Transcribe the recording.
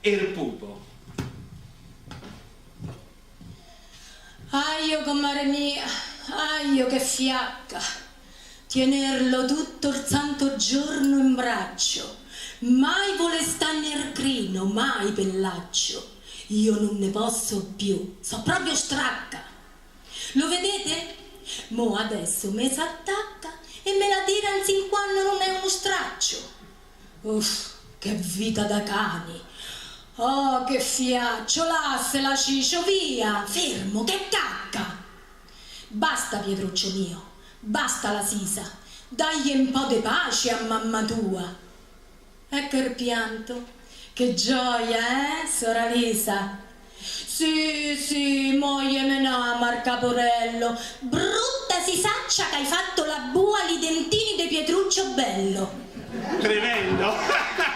Er pupo. Aio, commare mia, aio che fiacca, Tienerlo tutto 'r santo giorno in braccio, mai vole sta ner crino, mai pe' laccio. Io nun ne posso più, so' proprio stracca. Lo vedete? Mo adesso me s'attacca e me la tira 'nsin quanno nun è uno straccio. Uff, che vita da cani! Oh, che fiaccio, lassela Ciccio, via, fermo, che cacca! Basta Pietruccio mio, basta la sisa, daje 'n po' de pace a mamma tua. Ecco er pianto, che gioia, eh, sora Lisa? Sì, sì, mo je menamo ar caporello, brutta sisaccia ch'hai fatto la bua a li dentini de Pietruccio bello. Tremendo!